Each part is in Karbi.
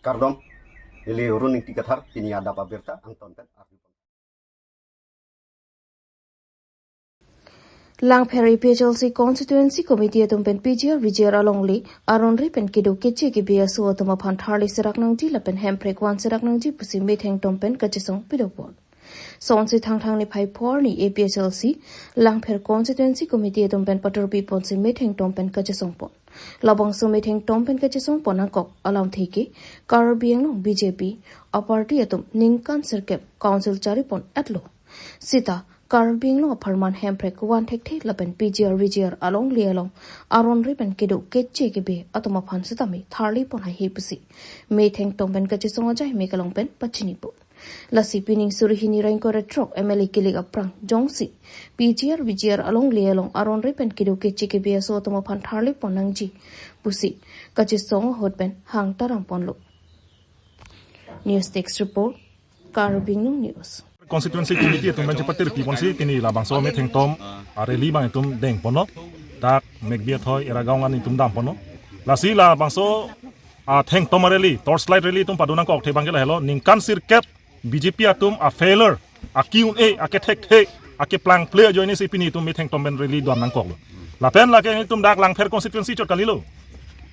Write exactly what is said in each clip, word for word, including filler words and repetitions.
Kardom, ili Run Ingti Kathar, pini adap abirta, angton pen arju. Langpher A P H L C Constituency Committee atum pen P G R V G R alongle aron ri pen kedo keche kebe aso atum aphan tharli serak nangji lapen hemprek van serak nangji pusi metheng tom pen kachesong pidopon. Sonsi Thangthang niphai phor ni A P H L C Langpher Constituency Committee atum pen paturpi ponsi metheng tom pen kachesong pon. Labangso metheng tom pen kachesong pon nangkok alamthe ke Karbi Anglong B J P aparty atum ningkan sirkep council chari pon etlo. Sita Karbi Anglong apharman hemprek van thekthe lapen P G R V G R alongle along aron ri pen kedo keche kebe atum aphan sitame tharli pon haihe pusi metheng tom pen kachesong ajai me kalong pen pachinipo. Lasi pining suri hini ra ingkoi ra throk M L A kilik aphrang jongsi P G R V G R alongle along aron ri pen kedo keche kebe aso atum aphan tharli pon nangji pusi kachesong ahut pen hang taram ponlo. News Desk Report, Karbi Anglong News. Constituency Committee atum pen chepatirpi ponsi pini labangso metheng tom a rally abang itum deng ponlo. Dak Megbi Athoi Era Gaon an itum dam ponlo. Lasi labangso atheng tom a rally, torchlight rally itum pado nangkok athe abangke lahelo, ningkan sirkep B J P atum a failure, aki un-e, akethekthe, akeplang ple ajoine si pini itum metheng tom pen rally dam nangkoklo. Lapen lake itum dak Langpher constituency chot kalilo.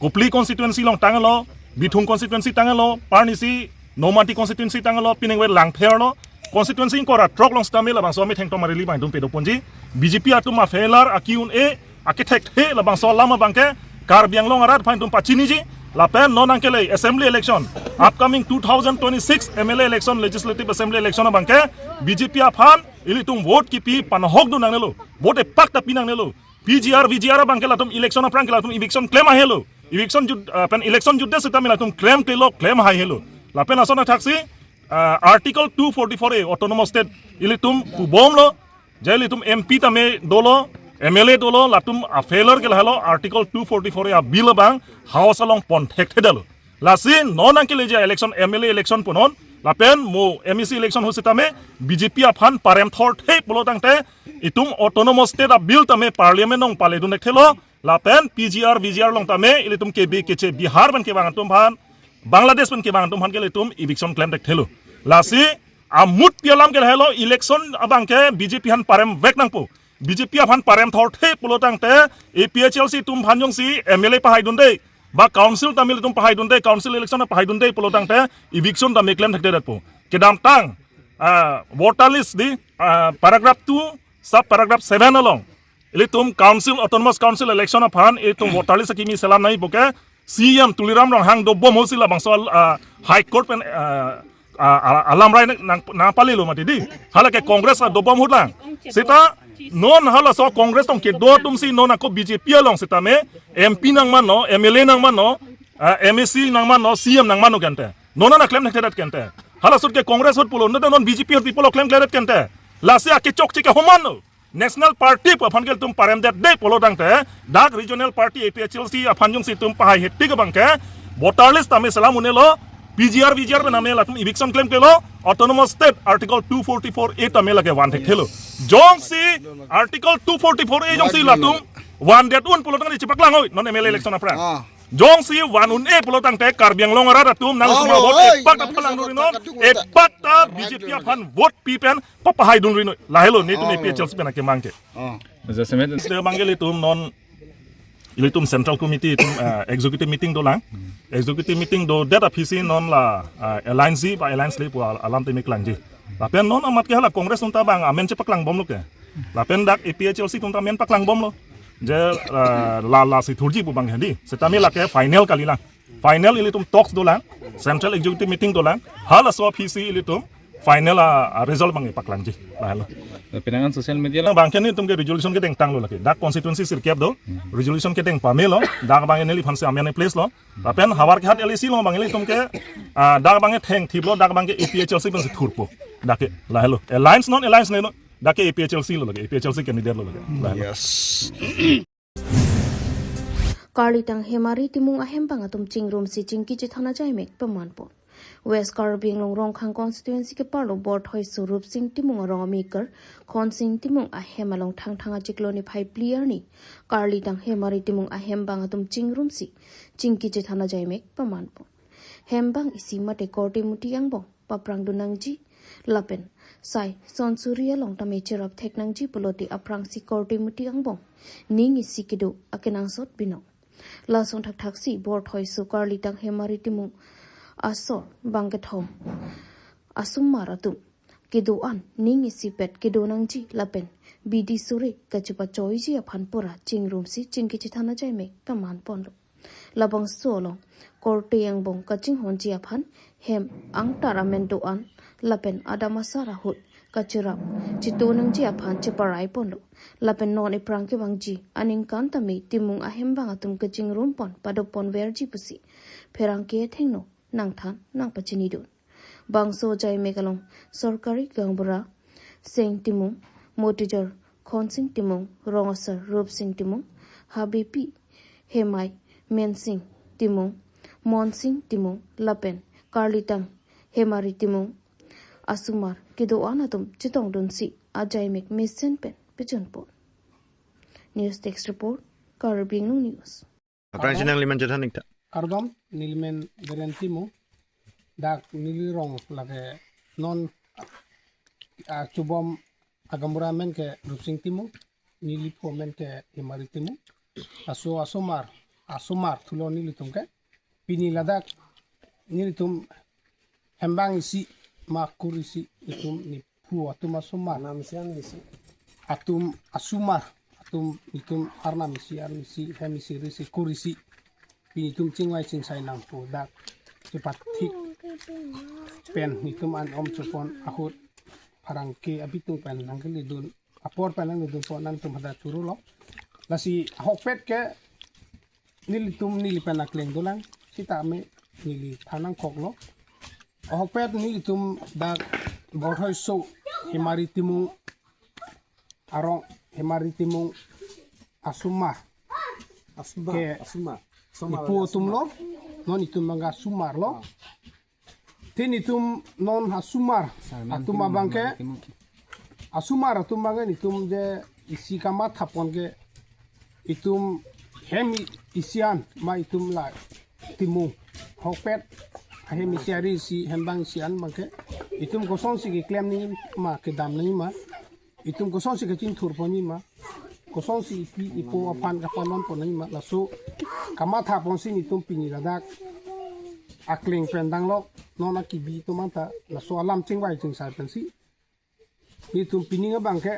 Kopili constituency along tanglo, Bithung constituency tanglo, parnisi Nomati constituency tanglo, piningve Langpher lo, constituency ingkoi ra throk along sitame labangso metheng tom a rally abang itum pado ponji. B J P atum a failure, aki un-e, akethekthe labangso alam abangke Karbi Anglong arat aphan itum pachiniji. Lapen non nangkele assembly election, upcoming two thousand twenty-six M L A election, Legislative Assembly election abangke B J P aphan ilitum vote kipi panahok dun nangnelo, vote epak ta pi nangnelo. P G R, V G R abangke latum election aphrang ke latum eviction klem aihelo. Eviction jut, ah, pen election jutdet sitame latum klemklelo, klem haihelo. Lapen lason athaksi, ah, Article two forty-four A Autonomous State ilitum pubomlo, je ilitum M P tame dolo, M L A dolo, latum a failure ke lahelo Article two forty-four A a bill abang House along pon thekthedetlo. Lasi non nangkeleji election, M L A election punon, lapen mo M A C election ahut sitame B J P aphan parem thorthe pulo tangte itum Autonomous State a bill tame Parliament along pale dun thekthelo, lapen P G R, V G R along tame ilitum kebe keche Bihar pen kevang atum aphan, Bangladesh pen kevang atum aphan ke ilitum eviction klem thekthelo. Lasi amutpi alam ke lahelo, election abangke B J P aphan parem vek nangpo. B J P aphan parem thorthe pulo tangte A P H L C atum aphan jongsi M L A pahai dunde, ba council tame ilitum pahai dunde, council election pahai dunde pulo tangte eviction tame klem thekthedetpo. Kedamtang, ah, voter list di, ah, paragraph two, sub paragraph seven along ilitum council, Autonomous Council election aphan ilitum voter list akimi selam nangji puke C E M Tuliram Ronghang dobom ahutsi labangso, ah, High Court pen, ah, ah, ah, alam rai nang, nangpalelo mati di. Halake Congress adobom ahut lang. Sita non halaso Congress tong kedo atumsi non ako B J P along sitame M P nangmanlo, M L A nangmanlo, ah, M A C nangmanlo, C E M nangmanlo kente. Non ana klem thekthedet kente. Halaso ahut ke Congress ahut pulo, non non B J P ahut pi pulo klemkledet kente. Lasi akechokche ke homanlo. National Party pu aphan ke itum paremdetde pulo tangte, dak Regional Party A P H L C aphan jongsi itum pahaihe tik abangke voter list tame selam un-elo, P G R V G R pen tame latum eviction klemklelo, Autonomous State Article two forty-four A tame lake van thekthelo. Jongsi Article two forty-four A jongsi latum vandet un pulo tangte chepaklang oi, non M L A election aphrang. Ah. Jongsi van un-e pulo tangte Karbi Anglong arat atum nang suma vote epak ta phalangdun rinon, epak ta B J P aphan vote pi pen papahai dun rinon. Lahelo netum A P H L C pen akemang ke. Jasemet. Sita abangke ilitum non, ilitum Central Committee itum, eh, executive meeting dolang. Executive meeting dodet aphisi non la, eh, alliance ji ba alliance le pu al-, alam tame klangji. Lapen non amat ke hala Congress atum ta bang amen chepaklangbomlo ke. Lapen dak A P H L C atum ta amen paklangbomlo. Je, eh, la, lasi thurji pu bang hedi. Sitame lake final kalilang. Final ilitum talks dolang, Central Executive Meeting dolang, halaso aphisi ilitum final a, a result abang ipaklangji. Lahelo. Penangan social media la. Abangke nelitum ke resolution kedeng tanglo lake. Dak constituency sirkep do, resolution kedeng pamelo, dak abang neliphansi amen place lo. Lapen havar ke hat L A C lo abang ilitum ke, ah, dak abang thengthiplo, dak abangke A P H L C pensi thurpo. Dak ke lahelo. Alliance non alliance le non. Dak ke A P H L C lo lake, A P H L C candidate lo lake. Lahelo. Yes. Karlitang Hemari Timung ahem bang atum chingrumsi chingki chethan ajai mek paman pon. West Karbi Anglong Rongkhang constituency keparlo Borthoi Swarup Sing Timung arong amekar Khonsing Timung ahem along Thangthang achiklo niphai phli arni Karlitang Hemari Timung ahem bang atum chingrumsi chingki chethan ajai mek paman pon. hembang isi mate korte muti angbong paprang dun nangji lapen sai sonsuri along tame cherap thek nangji pulote aphrangsi korte muti angbong ning isi kedo akenangsot binong. Lason thakthaksi Borthoiso Karlitang Hemari Timung asor bangkethom asomar atum kedo-an ning isipet kedo nangji lapen bidi suri kachepachoiji aphan pura chingrumsi chingki chethana jaimek kaman ponlo. Labangso along korte angbong kachinghonji aphan hem angtar amen do-an lapen adam asar ahut kacherap cheto nangji aphan cheparai ponlo. Lapen non ephrang kevangji aningkan tame Timung ahembang atum kachingrum pon padop pon verji pusi pherangke athengno nangthan nangpachinidun. Bangso jaimek along sorkari gaonbura Seng Timung, Motijor Khonsing Timung, Rong Asar Rupsing Timung, Habepi Hemai Mensing Timung, Monsing Timung lapen Karlitang Hemari Timung asomar kedo-an atum chetongdunsi ajaimek mesen pen pejun pon. News Desk Report, Karbi Anglong News. Aphrang chenang liman chethan ik ta. Kardom, nelimen Beren Timung, dak neli rong lake non, ah, chubom agaonbura amen ke Rupsing Timung, neli phu amen ke Hemari Timung. Laso asomar, asomar thulo nelitum ke. Pini ladak nelitum hembang isi ma kur isi itum nephu atum asomar. Arnam isi an isi. Atum asomar, atum itum arnam isi, arnam isi, hem isi, ri isi, kur isi. Pini itum chingvai chingsai nangpo dak chepathik pen itum an om chopon ahut pherangke abitung pen nangkeledun apor pen nangledun pon nangtum hadak churolo. Lasi ahokpet ke nelitum neli pen akleng dolang, sitame neli than nangkoklo. Ahokpet nelitum dak Borthoiso Hemari Timung arong, Hemari Timung asomar. Asomar, ke asomar. Asomar, nephu atumlo, non itum abang asomar lo. Ah. Te netum non asomar atum abang ke, asomar atum abang ke netum je isi kamatha pon ke itum hem i-, isi an ma itum la Timung. Ahokpet ahem isi ari isi hembang isi an abang ke itum kosonsi keklem nangji ma kedam nangji ma. Itum kosonsi kachingthur ponji ma, kosonsi ipi ipo aphan kapalon pon nangji ma, laso kamatha ponsi netum pini ladak akleng pen danglok, non akibi atum anta laso alam chingvai chingsai pensi netum pining abang ke,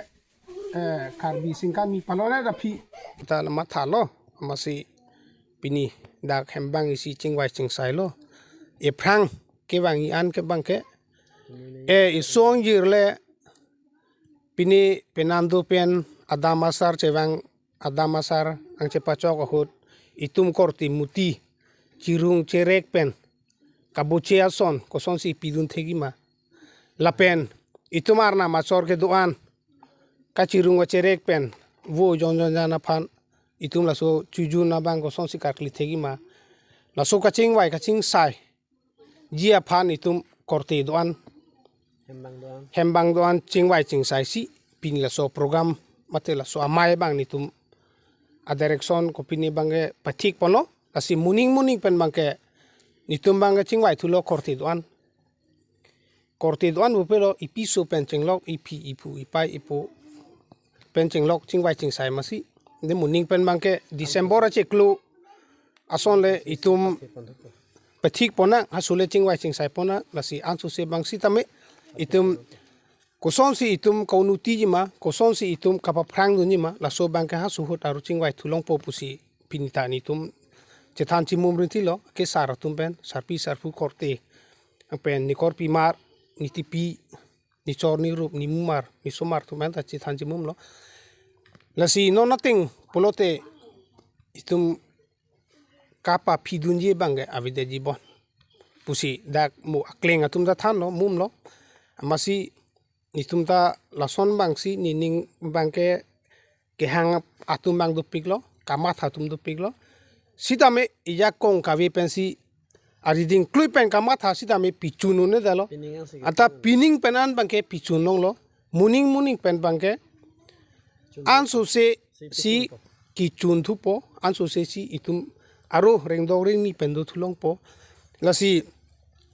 eh, Karbi singkan mi palone daphi ta mathalo, amatsi pini dak hembang isi chingvai chingsailo. Ephrang kevangji an ke abang ke, eh, isong jirle pini penando pen adam asar chevang, adam asar angchepachok ahut itum korte muti chirung cherek pen kaboche ason kosonsi pidun thekji ma. Lapen itum arnam achor kedo-an kachirung kacherek pen vo jon jon jan aphan itum laso chujun abang kosonsi karkli thekji ma. Laso kachingvai kachingsai ji aphan itum korte do-an, hembang do-an, hembang do-an chingvai chingsaisi pini laso program mate laso amei abang netum adirection kopine abang ke pathik ponlo, lasi moning moning pen abang ke netum abang ke chingvai thulo korte do-an. Korte do-an pupe lo ipi so pen chenglok, iphi iphu ipai ipo pen chenglok chingvai chingsai masi. De moning pen abang ke December achiklo ason le itum pathik ponnang, halaso le chingvai chingsai ponnang, lasi ansose abang sitame itum kosonsi itum kaunutiji ma, kosonsi itum kapaphrang dunji ma, laso abang ke halaso ahut aru chingvai thu longpo pusi pini ta netum chethan chimum rinti lo, ke sar atum pen, sarpi sarpo korte, pen nekorpi mar, netipi, nechor nerup, nemumar, nesomar atum pen ta chethan chimum lo. Lasi non ateng pulote itum kapaphidunji abang ke avedetji bon pusi dak mo akleng atum ta thanlo, mumlo. Amatsi netum ta lason abangsi nening abang ke kehang atum abang dopiklo, kamatha atum dopiklo. Sitame ijakong kave pensi ariding klui pen kamatha sitame pichun un-edetlo. Pining ansi anta pining pen an abang ke pichun longlo. Moning moning pen abang ke ansose si kichun thupo, ansose si itum aro rengdok rengni pen do thu longpo. Lasi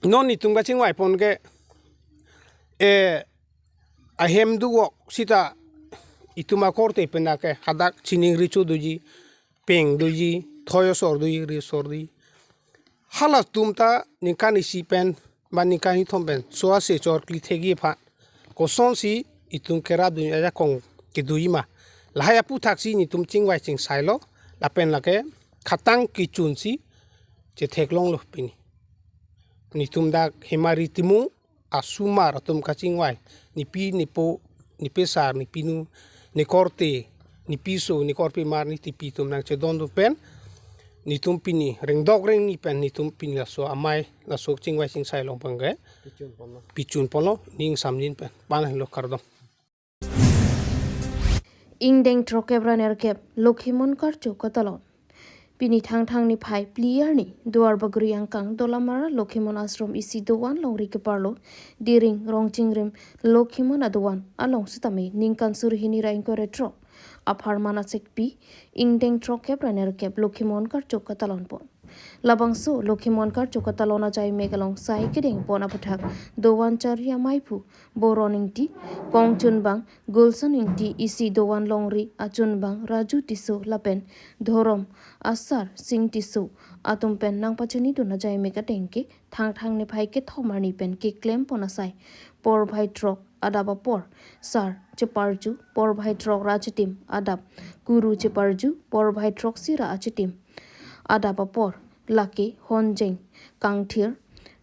non itum kachingvai pon ke, eh, ahem duvok sita itum akorte pen ke hadak chiningri cho doji, peng doji, thoi osor doji, ri osor doji. Halatum ta ningkan isi pen, ba ningkan ithom pen, so-ase chor kli thekji aphan kosonsi itum kerap dun ajakong kedoji ma. Lahai aphuthaksi netum chingvai chingsailo, lapen lake khatang kechunsi chetheklonglo pini. Netum dak Hemari Timung asomar atum kachingvai, nepi nepo, nepesar, nepinu, nekorte, nepiso, nekorpimar, netipi atum nangchedondun pen, netum pini rengdok rengni pen, netum pini laso amei, laso chingvai chingsai along pen ke pichun ponlo, ning samjin pen, panlo, kardom. Ingdeng throkkep ra nerkep, Lokhimon karcho katalon. Pini Thangthang niphai phli arni, Duarbagori angkang Dolamara Lokhimon Ashram isi dovan longri keparlo, Diring Rongchingrim Lokhimon adovan along sitame ningkan suri hini ra ingkoi ra throk, apharman achekpi, ingdeng throkkep ra nerkep Lokhimon karcho katalon pon. Labangso Lokhimon karcho katalon ajai mek along sai kedeng pon aputhak dovan chari amei aphu Boron Ingti, kongchunbang Gulson Ingti, isi dovan longri achunbang Raju Tisso lapen dhorom asar Sing Tisso atum pen nangpachini dun ajai mek ateng ke Thangthang niphai kethom arni pen keklem pon asai, porbhai throk adap apor sar cheparju, porbhai throk ra achitim adap kuru cheparju, porbhai throksi ra achitim adap apor lake Honjeng Kangthir,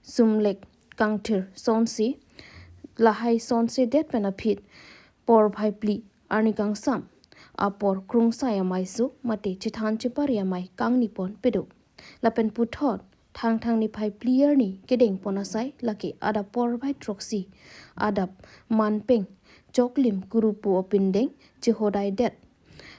Sumlek Kangthir sonsi, lahai sonsedet pen aphi porbhai phli arni kangsam apor krungsai amei so mate chethan chepari amei kangni pon pedo. Lapen puthot Thangthang niphai phli arni kedeng pon asai lake adap porbhai throksi adap manpeng choklim kurupo apindeng chehodaidet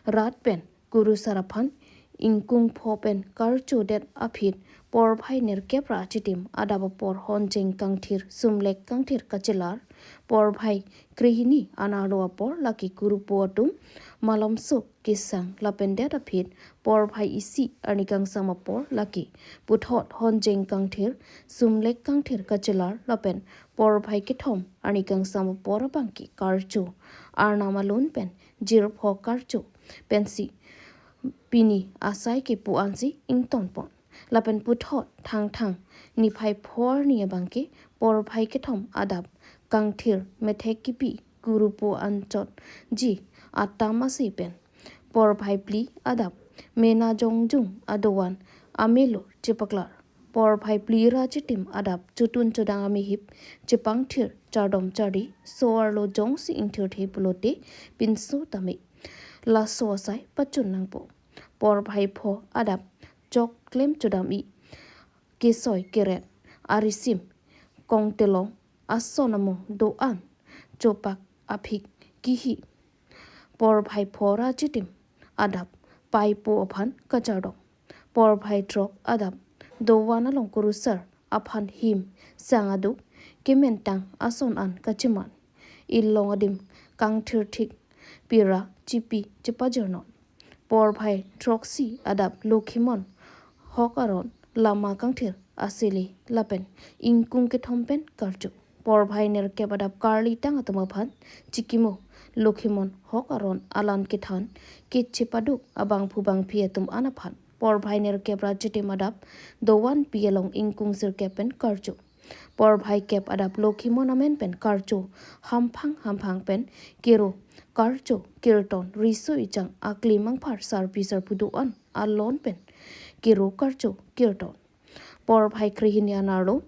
rat pen kurusar aphan ingkung pho pen karchodet aphi porbhai nerkep ra achitim adap apor Honjeng Kangthir, Sumlek Kangthir kachelar, porbhai krehini anerlo apor lake kurupo atum malomso kesang lapen det aphi porbhai isi arni kangsam apor lake puthot Honjeng Kangthir, Sumlek Kangthir kachelar lapen porbhai kethom arni kangsam apor abangke karcho arnam alun pen jirpho karcho pensi pini asai kepu ansi ington pon. Lapen puthot Thangthang niphai pho arni abangke porbhai kethom adap Kangthir methek kipi kurupo anchotji atam ase pen porbhai phli adap Mena Jongjung adovan amelur chepaklar. Porbhai phli ra achitim adap chotun chodang amehip chepangthir chardom chardi, so-arlo jongsi ingthirthe pulote pinso tame laso asai pachun nangpo. Porbhai pho adap chok klem chodam-i, kesoi keret, arisim, kongtelong, ason amung do-an, chopak aphik kihi. Porbhai pho ra achitim adap paipo aphan kachardom. Porbhai throk adap dovan along kurusar aphan him sang aduk kementang ason an kacheman. Ilong adim kangthir thik pira chipi chepajirnon. Porbhai throksi adap Lokhimon hok aron lama kangthir asele lapen ingkung kethom pen karcho. Porbhai nerkep adap karlitang atum aphan chikimo Lokhimon hok aron alan kethan kechepaduk abangphu bangphi atum an aphan porbhai nerkep ra achitim adap dovan pi along ingkung sirkep pen karcho. Porbhai kep adap Lokhimon amen pen karcho hamphang hamphang pen kero karcho kirton riso ejang akli mangphar sarpi sarpo do-an alon pen kero karcho kirton. Porbhai krehini anerlo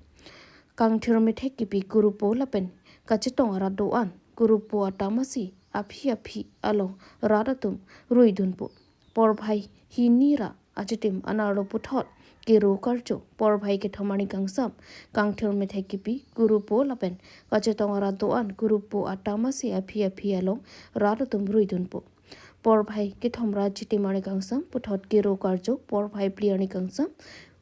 kangthir methek kipi kurupo lapen kachetong arat do-an kurupo atam ase aphi aphi along rat atum ruidunpo. Porbhai hini ra achitim anerlo puthot kero karcho, porbhai kethom arni kangsam kangthir methek kipi kurupo lapen kachetong arat do-an kurupo atam ase aphi aphi along rat atum ruidunpo. Porbhai kethom ra achitim arni kangsam puthot kero karcho, porbhai phli arni kangsam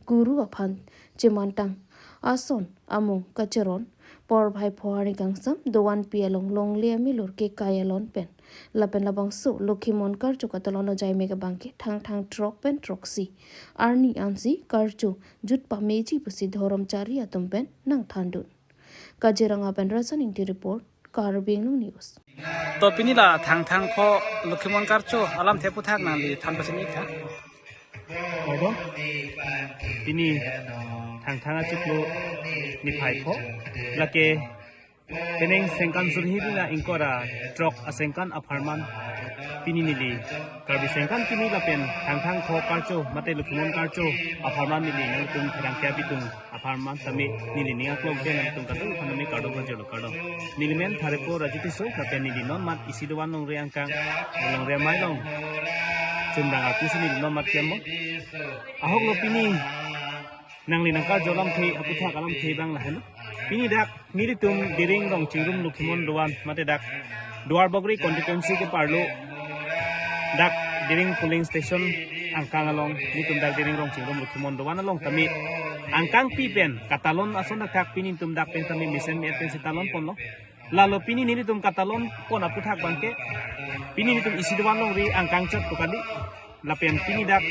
kuru aphan chemantang ason amung kacheron, Porphai pho arni kangsam dovan pi along longle amilur kekai alon pen lapen labangso Lokhimon karcho katalon ajaime abangke Thangthang throk pen throksi arni ansi karcho jut pameji pusi dhorom chari atum pen nangthandun. Kaziranga pen Rasan Ingti report, Karbi Anglong News. To pini la Thangthang pho Lokhimon karcho alamthe aphuthak nangli than pachini tha. Odo. Pini Thangthang achiklo niphai pho. Lake penang sengkan surhi bina ingkoi ra throk asengkan apharman pini neli Karbi sengkan kimi lapen Thangthang pho karcho mate Lokhimon karcho apharman neli nangtum pherangke abitung apharman tame neli ning aklong ke nangtum katu aphan tame kardom kajirlo, kardom. Neli men Tharepo Raju Tisso lapen neli non mat isi dovan longri angkang longri amei along chundang arpu si neli non mat klemmo. Ahok lo pini nangli nangkarcho alamthe aphuthak alamthe abang lahenlo. Pini dak nelitum Diring Rongchingrum Lokhimon dovan mate dak Duarbagori constituency ke-arlo dak Diring polling station angkang along nelitum dak Diring Rongchingrum Lokhimon dovan along tame angkangpi pen katalon ason thakthak pini nelitum dak pen tame mesen me-et pensi talon ponlo. Lalo pini nelitum katalon pon aphuthak abangke pini nelitum isi dovan longri angkang chot pu kali. Lapen pini dak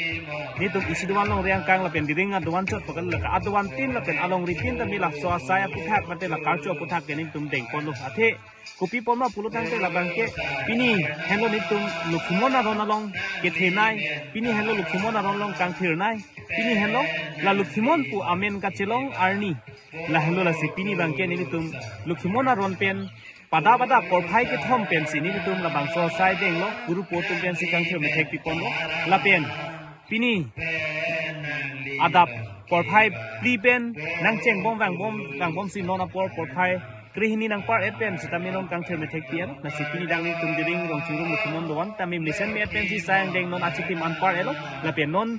nelitum isi dovan longri angkang lapen Diring adovan chot pu kali, lake adovan tin lapen alongri tin tame laso asai aphuthak mate la karcho aphuthak ke nelitum dengponlo. Athe kopi ponma pulo tangte labangke pini henlo nelitum Lokhimon aron along kethenei, pini henlo Lokhimon aron along kangthirnei, pini henlo la Lokhimon pu amen kachelong arni. Lahenlo lasi pini abangke nelitum Lokhimon aron pen pada pada porphai kethom pensi nelitum labangso asai denglo, kuru po atum pensi kangthir methek piponlo. Lapen pini adap porphai phli pen nangchengbom vangbom vangbomsi non apor porphai krehini nangpar-et pen sitame non kangthir methek pi-etlo. Lasi pini dak nelitum Diring Rongchingrum Lokhimon dovan tame mesen me-et pensi sai angdeng non achitim anpar-etlo. Lapen non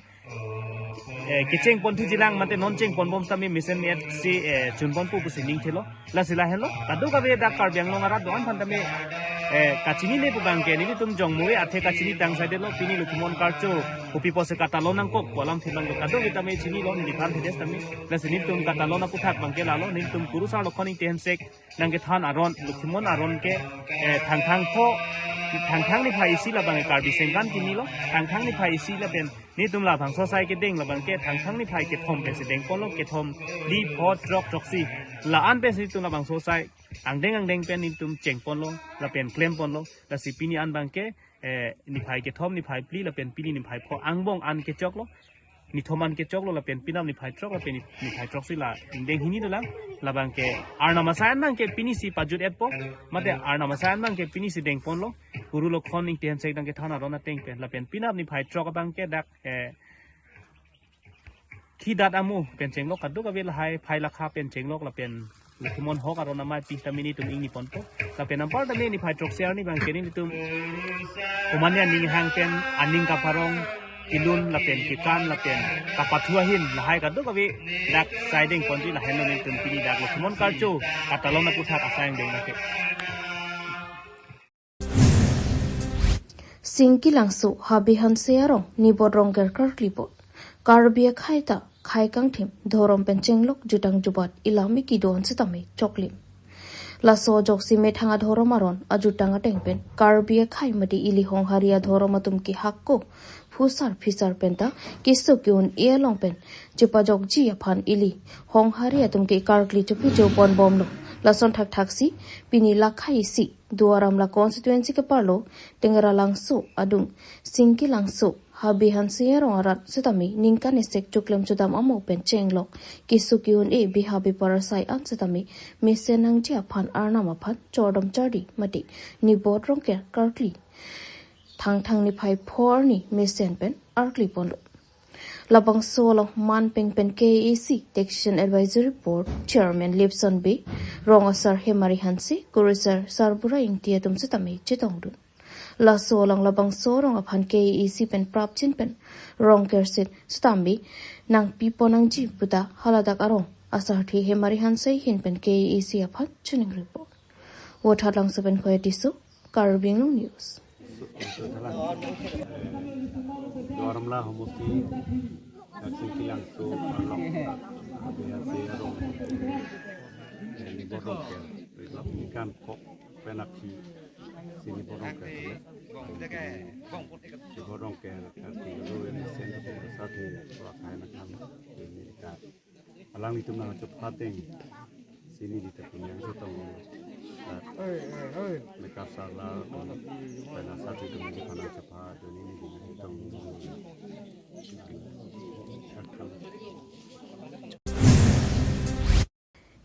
eh, kecheng ponthuji lang mate non chengponbom tame mesen me-et si eh, chunponpo pusi ning thelo. Lasi lahenlo kadokave dak Karbi Anglong arat do-an aphan tame eh, kachinine pu abangke nelitum jongmove athe kachinitang saidelo, pini Lokhimon karcho kopi pusi katalon nangkok pu alamthe abang kadokave tame chinilo neliphan thedes tame. Lasi nelitum katalon aphuthak abangke lalo nelitum kurusar Lokhon Ingti Hensek nangkethan aron, Lokhimon aron ke eh, Thangthang pho, Thangthang niphai isi labang Karbi sengkan kimilo, Thangthang niphai isi lapen nelitum labangso asai kedeng labangke Thangthang niphai kethom pensi dengponlo, kethom phli pho throk throksi la-an pensi nelitum labangso asai angdeng angdeng pen nelitum chengponlo lapen klemponlo. Lasi pini an abangke eh, niphai kethom niphai phli lapen pini niphai pho angbong an kechoklo, nithom an kechoklo lapen penap niphai throk lapen ni- niphai throksi la ingdeng hini dolang. Labangke Arnam asai an abangke pini si pajut-etpo mate Arnam asai an abangke pini si dengponlo, kuru Lokhon Ingti Hensek nangkethan aron ateng pen. Lapen penap niphai throk abangke dak eh, khidat amu pen chenglok, kadokave lahai phai lakha pen chenglok lapen Lokhimon hok aron amei pi tame nelitum ingniponpo. Lapen anpar tame niphai throksi arni abangke nelitum komatne aning hang pen aning kaparong, kelun lapen kekan lapen kapathu ahin lahai kadokave dak sai dengponji, lahenlo nelitum pini dak Lokhimon karcho katalon aphuthak asai angdeng lake. Singki Langso, Habe Hanse arong Nibot Rongker karkli bot. Karbi akhei ta khei kangthim, dhorom pen chenglok, jutang jubat ilami kedo-an sitame choklim. Laso ajoksi methang adhorom aron ajutang ateng pen Karbi akhei mate ili Honghari adhorom atum ke hako phusar phisar penta keso ke-un-e along pen chepajokji aphan ili Honghari atum ke karkli chopi choponbomlo. Lason thakthaksi pini lakhai isi Duar Amla constituency ke-arlo Tengera Langso adung Singki Langso, Habe Hanse arong arat sitame ningkan isek choklem chodam amo pen chenglok, keso ke-un-e biha bipar asai an sitame mesen nangji aphan Arnam aphan chordom chardi mate Nibot Rongker karkli Thangthang niphai pho arni mesen pen arkliponlo. Labangso along man peng pen K A A C Taxation Advisory Board Chairman Lipson Bey, rong asar Hemari Hanse, kurusar Sarbura Ingti atum sitame chetongdun. Laso along labangso arong aphan K A A C pen prapjin pen Rongker sit sitame nangpipo nangji puta haladak arong asarthe Hemari Hanse ahin pen K A A C aphan chiningripo. Vothatlangso pen Khoya Tisso, Karbi Anglong News. Duar Amla homosti, Singki Langso, Arlok, Habe Hanse arong. Ni borong ke, ni kan kok penap si, si ni borong ke, ni borong ke, kan si lo ni sen ke sa the, wa kai na kan, ni ka. Alanglitum nangchepha ateng, si neli ta punya chetong, mekar sala, pena sa the tum ni kana chepha, tu ni ni tong.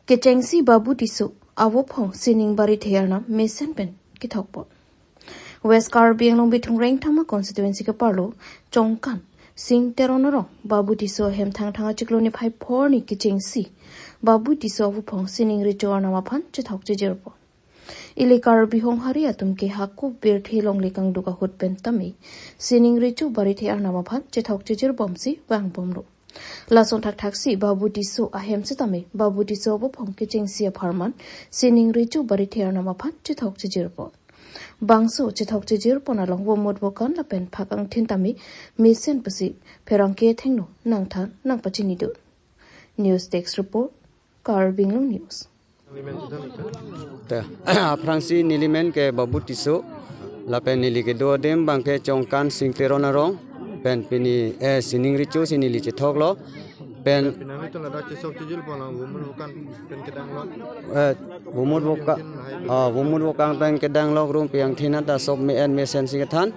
Kechengsi Babu Tisso avophong sining Barithe arnam mesen pen kethokpo. West Karbi Anglong Bithung Rengthama constituency keparlo Chongkan Sing Teron arong Babu Tisso ahem Thangthang achiklo niphai phongo arni kechengsi Babu Tisso avophong sining recho arnam aphan chethok chejirpo. Ili Karbi Honghari atum ke hako birthe longle kangduk ahut pen tame sining recho Barithe arnam aphan chethok chejirbomsi vangbomlo. Lason thakthaksi Babu Tisso ahem setame Babu Tisso avophong kechengsi apharman sining recho Barithe arnam aphan chethok chejirpo. Bangso chethok chejirpon along vomut vokan lapen phak angthin tame mesen pusi pherangke athengno nangthan nangpachinidun. News Desk Report, Karbi Anglong News. Te, aphrangsi neli men ke Babu Tisso, lapen neli kedo adim abang ke Chongkan Sing Teron arong, pen pini, eh, sining recho si neli chethoklo, pen Pinang itu ladak chesok chejil polang vomut vokan pen kedang lo. Eh, vomut voka, ah, vomut vokan pen kedang lo, rumpi angthin ta sop me-en mesen si kethan.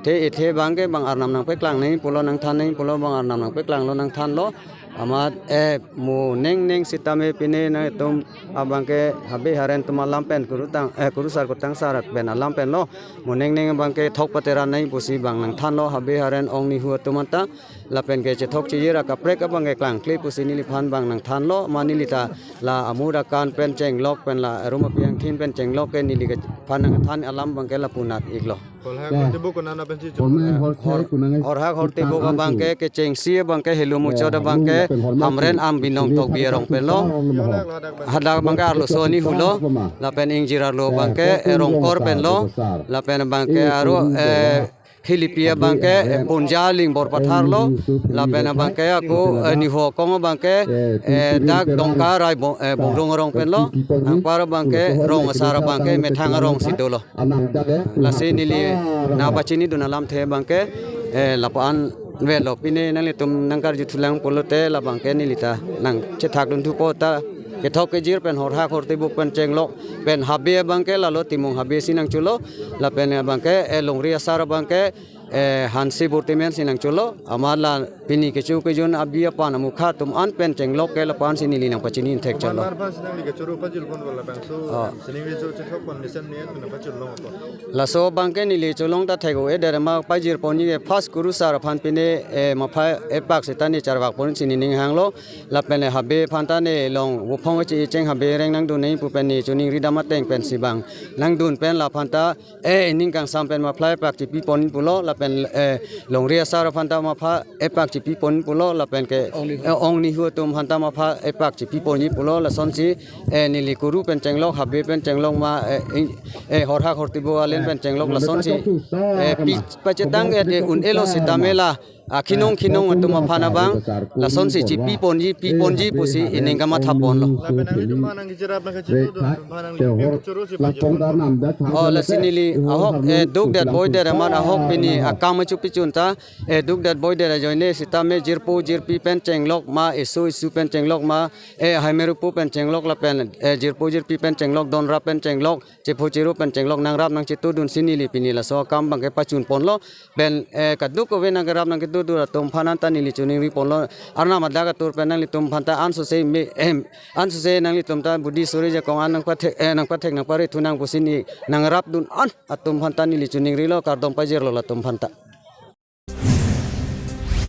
Te ithe abang ke bang arnam nangpeklang nangji pulo, nangthan nangji pulo, bang arnam nangpeklanglo, nangthanlo. Amat, eh, mo nengneng setame pine nangtum abang ke habe haren atum alam pen kurutang, eh, kurusar kutang sarat pen alam pen lo. Mo nengneng abang ke thok pateran nangji pusi bang nangthanlo, habe haren ong nihu atum anta. Lapen ke chethok chejir akaprek abang ke klangkle pusi neliphan bang nangthanlo, ma neli ta la amur akan pen chenglok pen la arum api angthin pen chenglok ke neli kephan nangthan alam abang ke lapu nat iklo. Horhak hortebok konat pen si choro. Horhak hortebok abang ke kechengsi abang ke helu muchot abang ke Hamren Ambinong Tokbi arong pen lo. Hadak abang ke arloso nihu lo. Lapen ingjir arlo abang ke, eh, Rongkor pen lo. Lapen abang ke aro, eh, Hilipi abang ke, eh, Punja Ling Borpathar lo. Lapen abang ke ako, eh, nihu akong abang ke, eh, dak Dongka Rai Bo-, eh, Bongrung arong pen lo. Anpar abang ke rong asar abang ke methang arong si dolo. Lasi neli nangpachinidun alamthe abang ke, eh, lapu-an avelo, pine nanglitum nangkarjuthulang pulote labang ke neli ta nangchethakdun thupo ta kethok kejir pen horhak hortebok pen chenglok pen habe abang ke lalo Timung habe si nangcholo, lapen abang ke, eh, longri asar abang ke, eh, Hansi Burtimen si nangcholo, amat la pini kecho kejun abi apan amukha atum an pen chenglok ke lapu-an si neli nangpachini thekchotlo. Mar mar si nangli kechoro pajirpon wala bangso, oh, sining recho chethokpon mesen ni an nangpachirlong apot. Laso abang ke neli cholong ta thek-o-e der ma pajirponji ke first kurusar aphan pine, eh, mapha epak seta ne charvakpon si ne ning hanglo, lapen le habe aphan ta ne long vophong che cheng habe reng nangdun nangji pu pen ne choningri dam ateng pen si bang nangdun pen laphan ta eh, ning kangsam pen mapha epak chipipon pulo, lapen, eh, longri asar aphan ta mapha epak chipipon pulo, lapen ke, eh, ong nihu atum aphan ta mapha epak chipipon pulo, lasonsi, eh, neli kuru pen chenglok, habe pen chenglok ma, eh, ing-, eh, horhak hortebok alen pen chenglok, lasonsi, eh, pi pachetang, eh, de un-elo setame la, ah, khinong khinong atum aphan abang lasonsi chipiponji, piponji pusi ining kamathaponlo. Lapen nanglitum aphan nangkachirap nangkachitu atum aphan nangli pen kechoro si pajirpon. Oh, lasi neli ahok, eh, dukdet boidet amat ahok pini akam achupi chunta, eh, dukdet boidet ajoine setame jirpo jirpi pen chenglok ma, isu isu pen chenglok ma, eh, haimerupo pen chenglok lapen, eh, jirpo jirpi pen chenglok, donrap pen chenglok, chepho chero pen chenglok nangrap nangchitudun si neli pini laso akam abang ke pachunponlo. Pen, eh, kadokave nangkerap nangkitudun atum aphan anta neli choningriponlo. Arnam adak atur pen nanglitum aphan ta ansose me, em, ansose nanglitum ta budi suri jakong an nangpathek, eh, nangpathek nangparethu nang pusi ne nangrapdun an atum aphan ta neli choningrilo, kardom pajirlo latum aphan ta.